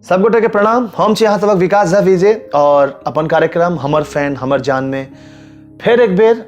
सब गोटे के प्रणाम। हम छी अहाँ सबक विकास झा विजय और अपन कार्यक्रम हमर फैन हमर जान में फिर एक बेर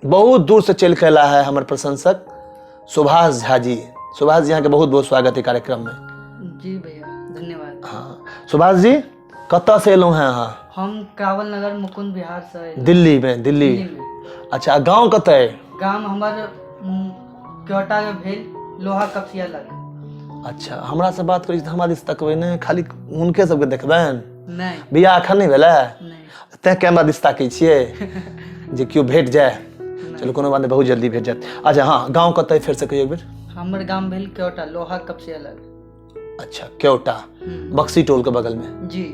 बहुत दूर से चल के अला है हमर प्रशंसक सुभाष झा जी। सुभाष जी, अहाँके बहुत बहुत स्वागत है कार्यक्रम में। जी भैया, धन्यवाद। हाँ सुभाष जी, कतऽ से एलहुँ हैं अहाँ? हम कावल नगर मुकुंद बिहार से एलहुँ। दिल्ली में? दिल्ली, दिल्ली में। अच्छा, गाँव कतऽ है? गाम हमर क्योटा में भेल, लोहा कपसिया लग। अच्छा, हमरा से बात करी तऽ हमरा दिस तकबै नहि, खाली हुनके सबके देखबनि? नहि। बियाह एखन नहि भेलै? नहि। तैं कैमरा दिस ताकै छियै जे केओ भेट जाय। चलू, कोनो बात नहि, बहुत जल्दी भेट जायत। अच्छा हाँ, गाँव कतऽ है फेर से कहियौ एक बेर। हमर गाम भेल क्योटा, लोहा कपसिया लग। अच्छा, क्योटा। बक्सी टोल के बगल में? जी।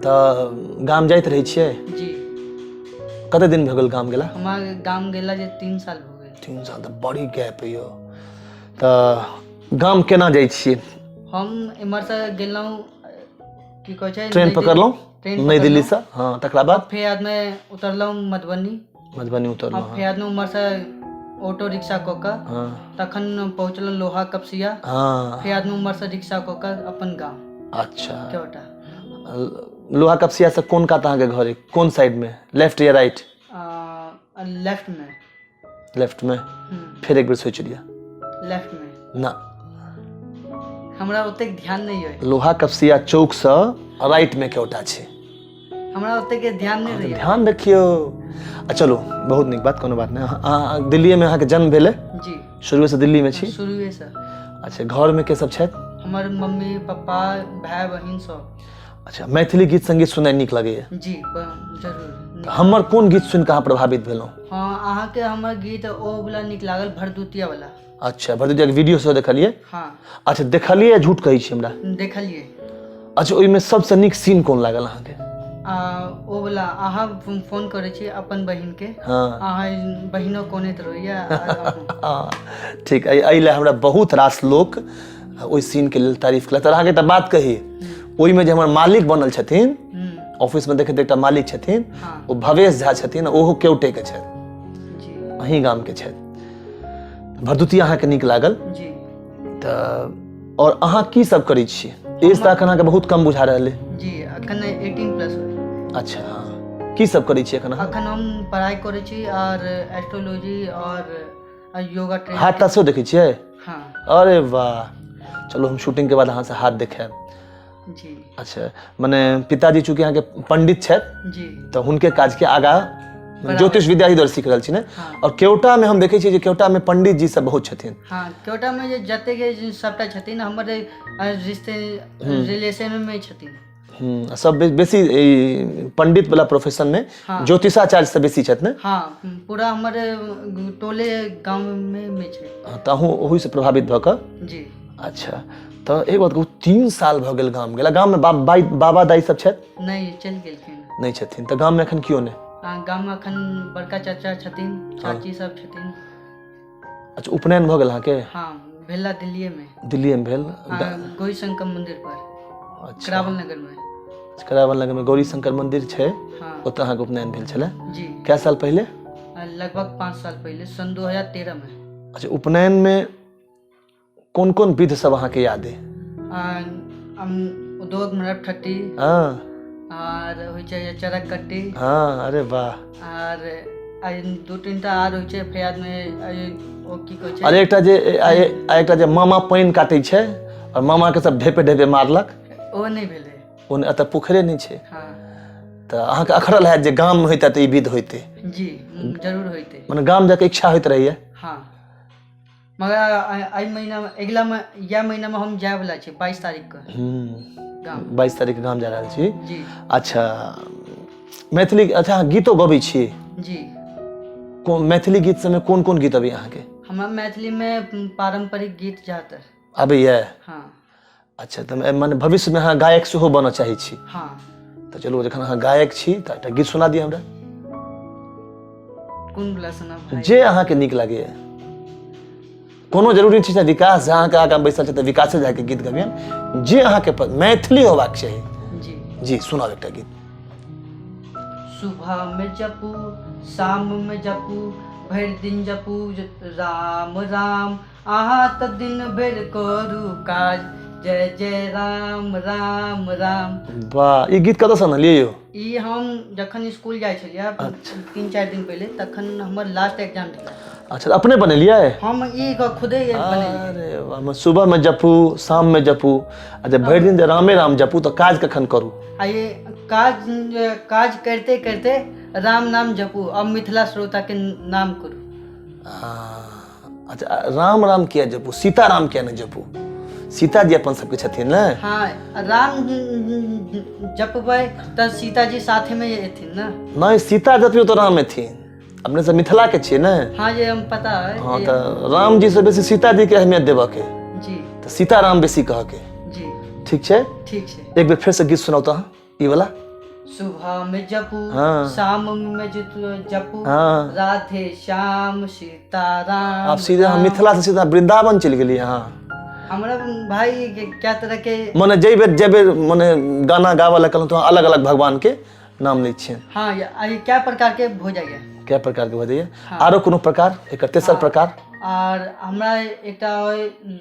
तऽ गाम जाइत रहै छियै? जी। कते दिन भऽ गेल गाम गेला? हमार गाम गेला जे 3 साल हो गेल। 3 साल तऽ बड़ी गैप यौ। तऽ गाम केना जाइ छियै? हम एम्हर से गेलहुँ, की कहै छै, ट्रेन नई पकड़लहुँ? ट्रेन। नई दिल्ली से, हाँ, तकरा बाद? फेर आदमे उतरलहुँ मधुबनी। मधुबनी उतरलहुँ? फेर आदमी उम्हर से ऑटो रिक्शा कऽ कऽ तखन पहुँचलहुँ लोहा कपसिया। फेर आदमी उम्हर से रिक्शा कऽ कऽ अपन गाम। क्योटा। लोहा कपसिया से कोन कात अहाँके घर अइ? कोन साइड में, लेफ्ट या राइट? लेफ्ट में। लेफ्ट में? फेर एक बेर सोचि लिअ। लेफ्ट में। ना। हमरा ओतेक ध्यान नहि अइ। लोहा कपसिया चौक से राइट में क्योटा छै। हमरा ओतेक ध्यान नहि रहैए। ध्यान रखियौ। आ चलू, बहुत नीक बात, कोनो बात नहि। अहाँ दिल्लीए में अहाँके जन्म भेलै? जी। शुरुए से दिल्ली में छी? शुरुए से। अच्छा, घरमे के सब छथि? हमर मम्मी, पप्पा, भाय, बहिन सब। अच्छा, मैथिली गीत संगीत सुनाइ नीक लगैए? जी, जरूर। तऽ हमर कोन गीत सुनि कऽ अहाँ प्रभावित भेलहुँ? हँ, अहाँके हमर गीत ओ वाला नीक लागल, भरदुतिया वाला। अच्छा, भरदुतियाके वीडियो सेहो देखलियै? हँ। अच्छा, देखलियै या झूठ कहै छी हमरा? देखलियै। अच्छा, ओहिमे सबसँ नीक सीन कोन लागल अहाँके? ओ वाला, अहाँ फोन करै छी अपन बहिनके। अहाँ बहिनो कोनैत रहैया। हँ, ठीक। एहि लए हमरा बहुत रास लोक ओहि सीनके लेल तारीफ केलक। तऽ अहाँके एकटा बात कही, ओहिमे जे हमर मालिक बनल छथिन, ऑफिसमे देखैत एकटा मालिक छथिन, ओ भवेश झा छथिन, ओहो केवटेके छथि, अहीं गामके छथि। भरदुतिया अहाँके नीक लागल? जी। तऽ आओर अहाँ की सब करै छियै? एज तऽ एखन अहाँके बहुत कम बुझा रहल अइ। जी, एखन 18 प्लस। अच्छा, हँ, की सब करै छियै एखन अहाँ? एखन हम पढ़ाइ करै छी आओर एस्ट्रोलॉजी आओर योगा ट्रेनिंग। हाथ ताथ सेहो देखै छियै? हँ। अरे वाह, चलू हम शूटिंग के बाद अहाँसँ हाथ देखायब। जी। अच्छा, मने पिताजी चूँकि अहाँके पंडित छथि, जी, तऽ हुनके काजके आगाँ ज्योतिष विद्या ही द्वारा सीख रहल छी ने? हाँ। और केवटा में हम देखै छियै जे केवटा में पंडित जी सब बहुत छथिन। हाँ, केवटा में जे जतेक जे सबटा छथिन, हमर रिश्ते रिलेशन में छथिन। सब बेसी ई पंडित वाला प्रोफेशन में। ज्योतिषाचार्य सब बेसी छथि ने? हाँ, पूरा हमर टोले गाँव में छै। हाँ, तऽ अहूँ ओहिसँ प्रभावित भऽ कऽ? जी। अच्छा, तऽ एक बात कहू, 3 साल भऽ गेल गाम गेला, गाममे बाप बाई बाबा दाइ सब छथि? नहि, चलि गेलखिन। नहि छथिन? तऽ गाममे एखन केओ नहि? हाँ, गाममे एखन बड़का चाचा छथिन, चाची सब छथिन। अच्छा, उपनयन भऽ गेल अहाँके? हाँ, भेला दिल्लीएमे। दिल्लीएमे भेल? हाँ, गौरी शंकर मंदिर पर। करावल नगरमे। करावल नगरमे गौरी शंकर मंदिर छै? हाँ। ओतऽ अहाँके उपनयन भेल छलै? जी। कए साल पहिले? लगभग 5 साल पहिले, सन 2013 में। अच्छा, उपनयनमे कोन कोन विध सब अहाँके याद अइ? उद्योग मरब ठट्टी। आर होइ छै चरक कट्टी। हाँ, अरे वाह। आर दू तीनटा आर होइ छै, फेर आदमी ओ की कहै छै। अरे, एकटा जे मामा पानि काटै छै आओर मामाके सब ढेपे ढेपे मारलक। ओ नहि भेलै। ओ एतऽ पोखरे नहि छै। हाँ। तऽ अहाँके अखरल हैत जे गाममे होइते तऽ ई विध होइते? जी, जरूर होइते। मने गाम जाके इच्छा होइत रहैया? हाँ, मगर एहि महीनामे, अगिला इएह महीनामे हम जायवला छी, 22 तारीखके गाम। 22 तारीखके गाम जा रहल छी? जी। अच्छा, मैथिली, अच्छा, अहाँ गीतो गबै छी? जी। कोन मैथिली गीत सबमे कोन कोन गीत अबैया अहाँके? हमरा मैथिलीमे पारम्परिक गीत ज्यादातर अबैया। हाँ। अच्छा, तऽ मने भविष्यमे अहाँ गायक सेहो बनऽ चाहै छी? हाँ। तऽ चलू, जखन अहाँ गायक छी तऽ एकटा गीत सुना दिअ हमरा। कोन वाला सुनाब भाइ? जे अहाँके नीक लागैए। कोनो जरूरी नहि छै जे विकास झा अहाँके आगाँ बैसल छै तऽ विकासे झाके गीत गबियन। जे अहाँके मैथिली होबाक चाही। जी। जी, सुनाउ एकटा गीत। सुबह में जपू, शाम में जपू, भरि दिन जपू राम राम। अहाँ तऽ दिन भरि करू काज, जय जय राम राम राम। वाह, ई गीत कतऽसँ आनलियै यौ? ई हम जखन स्कूल जाइ छलियै 3-4 दिन पहिले, तखन हमर लास्ट एग्जाम छलै। अच्छा, अपने बनेलियै? हम ई खुदे बनेलियै। अरे वाह, सुबहमे जपू, शाममे जपू, आ जब भरि दिन जे रामे राम जपू तऽ काज कखन करू? आ ये काज काज करिते करिते राम नाम जपू, अब मिथिला श्रोता के नाम करू। अच्छा, राम राम किया जपू, सीता राम किया नहि जपू? सीताजी अपन सबके छथिन ने। हाँ, राम जपबै तऽ सीताजी साथे में एथिन ने। नहि, सीता जपियो तऽ राम एथिन। अपने सब मिथिला के छियै ने। हाँ जे हम पता है। हाँ, तऽ राम जी से बेसी सीता जी के अहमियत देबऽ के। जी। तऽ सीता राम बेसी कहऽ के। जी। ठीक छै? ठीक छै। एक बेर फेर से गीत सुनाउ तऽ ई वाला। सुबह में जपू, हाँ। शाम में जपू, हाँ। राधे श्याम सीताराम। आप सीधा हम मिथिला से सीधा वृंदावन चलि गेलियै अहाँ। हमरा भाई क्या तरह के मने जै बेर जै बेर मने गाना गाबऽ लए कहलहुँ तऽ अलग अलग भगवान के नाम लै छियनि। हाँ, ये क्या प्रकार के भो जाइए? क्या प्रकार के भऽ जाइए? आरो कोनो प्रकार एकर तेसर प्रकार? आर हमरा एकटा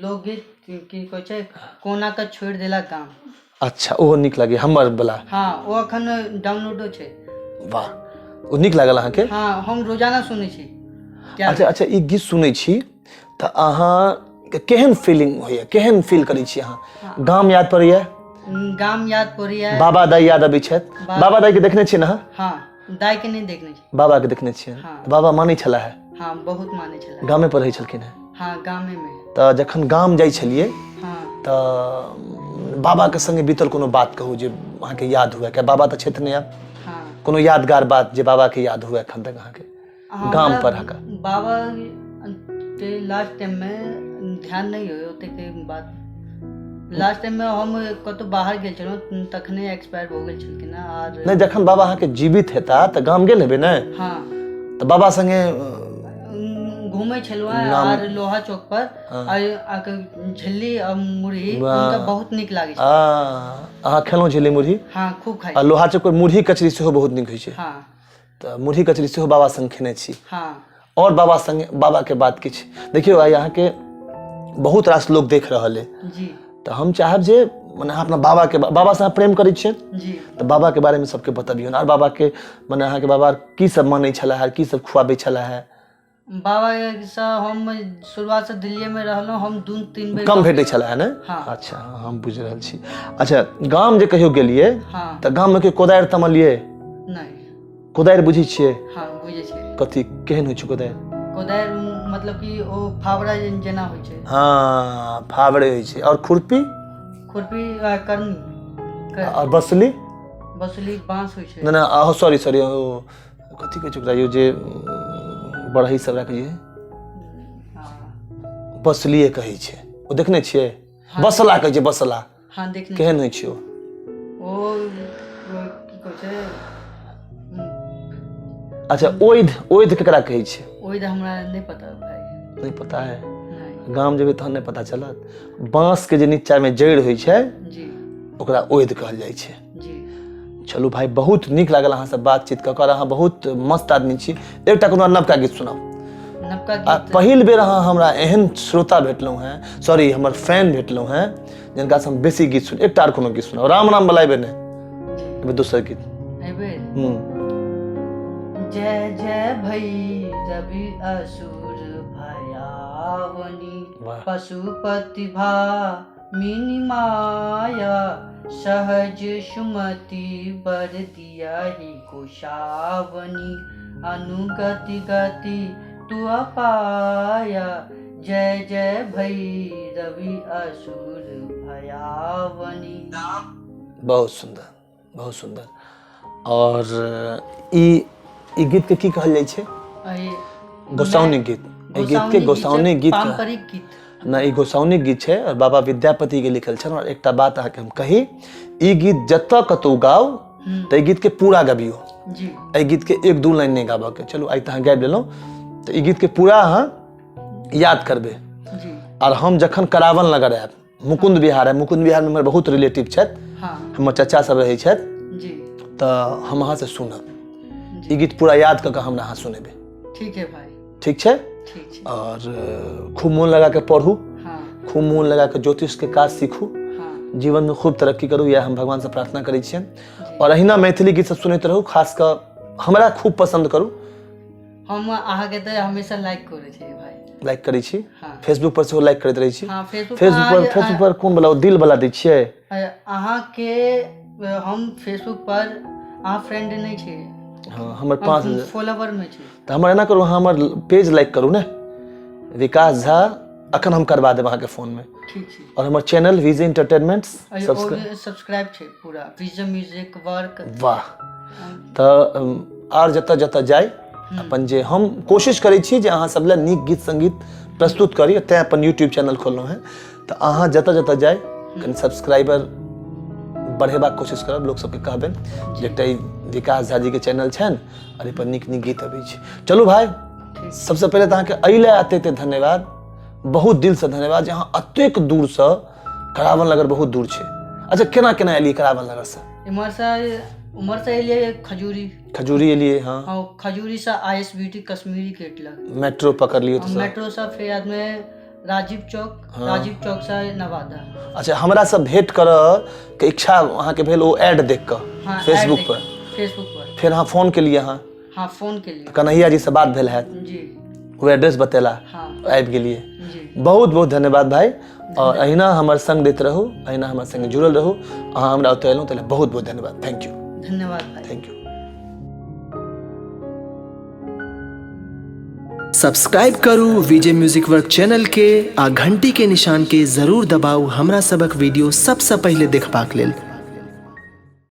लोकगीत की कहै छै, कोना के छोड़ि देला गाम। अच्छा, ओहो नीक लागैए हमर बला। हाँ, ओ अखन डाउनलोडो छै। वाह, ओ नीक लागल अहाँके? हाँ, हम रोजाना सुनै छी। अच्छा अच्छा, ई गीत सुनै छी तऽ अहाँ केहन फीलिंग होइए, केहन फील करै छी अहाँ? गाम याद पड़ैए? गाम याद पड़ैए। बाबा दाई याद अबै छथि? बाबा दाई के देखने छियै ने अहाँ? हाँ, दाई के नहि देखने छी। बाबा के देखने छियै? हाँ। बाबा मानै छलाह? हाँ, बहुत मानै छलाह। गामे पर रहै छलखिन हेँ? हाँ, गामे में। तऽ जखन गाम जाइ छलियै हाँ। तऽ बाबाके संगे बीतल कोनो बात कहू जे अहाँके याद हुए, किया बाबा तऽ छथि नहि आब। हाँ। कोनो यादगार बात जे बाबाके याद हुए एखन तक अहाँके गाम पर अहाँके? बाबा के लास्ट टाइम में ध्यान नहीं होय ओते के बात। लास्ट टाइम में हम कतौ बाहर गेल छलहुँ तखने एक्सपायर भऽ गेल छलखिन। आर नहि, जखन बाबा अहाँके जीवित हेता तऽ गाम गेल हेबै ने? हाँ। तऽ बाबा संगे घूमै छलहुँ आर लोहा चौक पर आके झिल्ली आ मुरही हुनका बहुत नीक लागै छै। अहाँ खेलहुँ झिल्ली मुरही? हाँ, खूब खाइ। आ लोहा चौक पर मुरही कचरी सेहो बहुत नीक होइ छै। हाँ। तऽ मुरही कचरी सेहो बाबा संग खेने छी? हाँ। और बाबा संगे बाबा के बात किछु देखियौ, आइ अहाँके बहुत रास लोग देख रहल है जी। तऽ हम चाहब जे मने अहाँ अपना बाबा के, बाबा से अहाँ प्रेम करै छियै जी, तऽ बाबा के बारे में सबके बतबियौ। आर बाबा के मने अहाँके बाबा की सब मानै छलाह है, की सब खुआबै छलाह है? बाबा से हम शुरुआत से दिल्ली में रहलहुँ, हम 2-3 बेर कम भेटै छलाह है ने? हाँ। अच्छा, हम बुझि रहल छी। अच्छा, गाम जे कहियो गेलियै हाँ। तऽ गाम में के कोदारि तमलियै? नहि। कोदारि बुझै छियै? हाँ, बुझै छियै। कथी केहन होइ छै कोदारि? कोदारि मतलब कि ओ फावड़ा जेना होइ छै। हाँ, फावड़े होइ छै। और खुरपी? खुरपी करनी। और बसली? बसली बांस होइ छै। नहि नहि, सॉरी सॉरी, ओ कथी कहै छै ओकरा यौ जे बढ़ई सब राखै छै? बसलिए कहै छै। ओ देखने छियै? बसला कहै छै, बसला। हाँ, देखने। केहन होइ छै ओ? ओ की कहै छै? अच्छा, ओइध, ओइध केकरा कहै छै? ओइध हमरा नहि पता भाई। नहि पता है? नहि। गाम जेबै तहन नहि पता चलत। बांस के जे नीचा में जड़ि होइ छै जी, ओकरा ओइध कहल जाइ छै जी। चलू भाई, बहुत नीक लागल अहाँ सब बातचीत कऽ कऽ, अहाँ बहुत मस्त आदमी छी। एकटा कोनो नवका गीत सुनाउ। नवका आ गीत? पहिल बेर अहाँ हमरा एहन श्रोता भेटलहुँ हेँ, सॉरी, हमर फैन भेटलहुँ हेँ जिनकासँ हम बेसी गीत सुन। एकटा आर कोनो गीत सुनाउ, राम राम वाला एहि बेर नहि, एहि बेर दोसर गीत। एहि बेर हूँ। जय जय भैरवि असुर भयावनी, वाह। पशुपति भामिनी माया, सहज सुमति बर दिया ही गोसावनी, अनुगति गति तू अपाया, जय जय भैरवि असुर भयावनी। बहुत सुंदर, बहुत सुंदर। और ई ई गीत के की कहल जाइ छै? गोसाउनी गीत। एहि गीत के गोसाउनी गीत, पारंपरिक गीत ना, ई गोसाउनी गीत छै और बाबा विद्यापति के लिखल छनि। और एकटा बात अहाँके हम कही, ई गीत जतऽ कतौ गाउ तऽ एहि गीत के पूरा गबियौ जी। एहि गीत के 1-2 लाइन नहि गाबऽ के। चलू, आइ तऽ अहाँ गाबि लेलहुँ, तऽ ई गीत के पूरा अहाँ याद करबै जी। और हम जखन करावन नगर आयब, मुकुंद विहार है, मुकुंद विहार में हमर बहुत रिलेटिव छथि हाँ। हमर चाचा सब रहै छथि जी, तऽ हम अहाँसँ सुनब ई गीत पूरा याद कऽ कऽ हमरा अहाँ सुनेबै। ठीक है भाई। ठीक छै? ठीक छै। और खूब मोन लगा के पढ़ू हाँ। खूब मोन लगा के ज्योतिष के काज सीखू। जीवनमे खूब तरक्की करू, इएह हम भगवानसँ प्रार्थना करै छियनि। आओर अहिना मैथिली गीत सब सुनैत रहू, खास कऽ हमरा खूब पसन्द करू। हम अहाँके तऽ हमेशा लाइक करै छी भाई। लाइक करै छी? हाँ। फेसबुक पर सेहो लाइक करैत रहै छी? हाँ, फेसबुक। फेसबुक पर, फेसबुक पर कोन वाला, ओ दिल वाला दै छियै? अहाँके हम फेसबुक पर अहाँ फ्रेंड नहि छी। हाँ, हमर 5000 फॉलोवर में छी। तऽ हमर एना करू, अहाँ हमर पेज लाइक करू ने, विकास झा, अखन हम करबा देब अहाँके फोनमे। ठीक छै। आओर हमर चैनल विजे एंटरटेनमेंट सब्सक्राइब। सब्सक्राइब छै पूरा विजय म्यूजिक वर्क। वाह, तऽ आर जतऽ जतऽ जाय अपन जे हम कोशिश करै छी जे अहाँ सब लए नीक गीत संगीत प्रस्तुत करी, तैं अपन यूट्यूब चैनल खोललहुँ हेँ। तऽ अहाँ जतऽ जतऽ जाय कनि सब्सक्राइबर बढ़ेबाक कोशिश करब, लोक सबके कहबनि जे एकटा ई विकास झा जीके चैनल छनि आओर एहिपर नीक नीक गीत अबै छै। चलू भाय, सबसँ पहिले तऽ अहाँके एहि लए एते एते धन्यवाद, बहुत दिलसँ धन्यवाद जे अहाँ एतेक दूरसँ, करावल नगर बहुत दूर छै। अच्छा, केना केना एलियै करावल नगरसँ? इम्हरसँ एलियै खजूरी। खजूरी एलियै? हाँ। हाँ, खजूरीसँ I S B T Kashmiri gate लग मेट्रो पकड़लियै तऽ? मेट्रोसँ फेर आदमी राजीव चौक, राजीव चौकसँ नवादा। अच्छा, हमरा से भेंट करऽ के इच्छा अहाँके भेल ओ एड देख कऽ? हाँ, फेसबुक ad पर। फेसबुक पर। फेर अहाँ फोन केलियै अहाँ? हाँ, फोन के लिए। कन्हैया जी से बात भेल हैत? जी। ओ एड्रेस बतेला? हाँ। आबि गेलियै? जी। बहुत बहुत धन्यवाद भाई, और अहिना हमर संग दैत रहू, अहिना हमर संग जुड़ल रहू। अहाँ हमरा ओतऽ एलहुँ ताहि बहुत बहुत धन्यवाद। Thank you. धन्यवाद भाई। Thank you. Subscribe करू विजय म्यूजिक वर्क चैनल के आ घंटी के निशान के जरूर दबाउ हमरा सबक वीडियो सबसँ पहिले देखबाक लेल।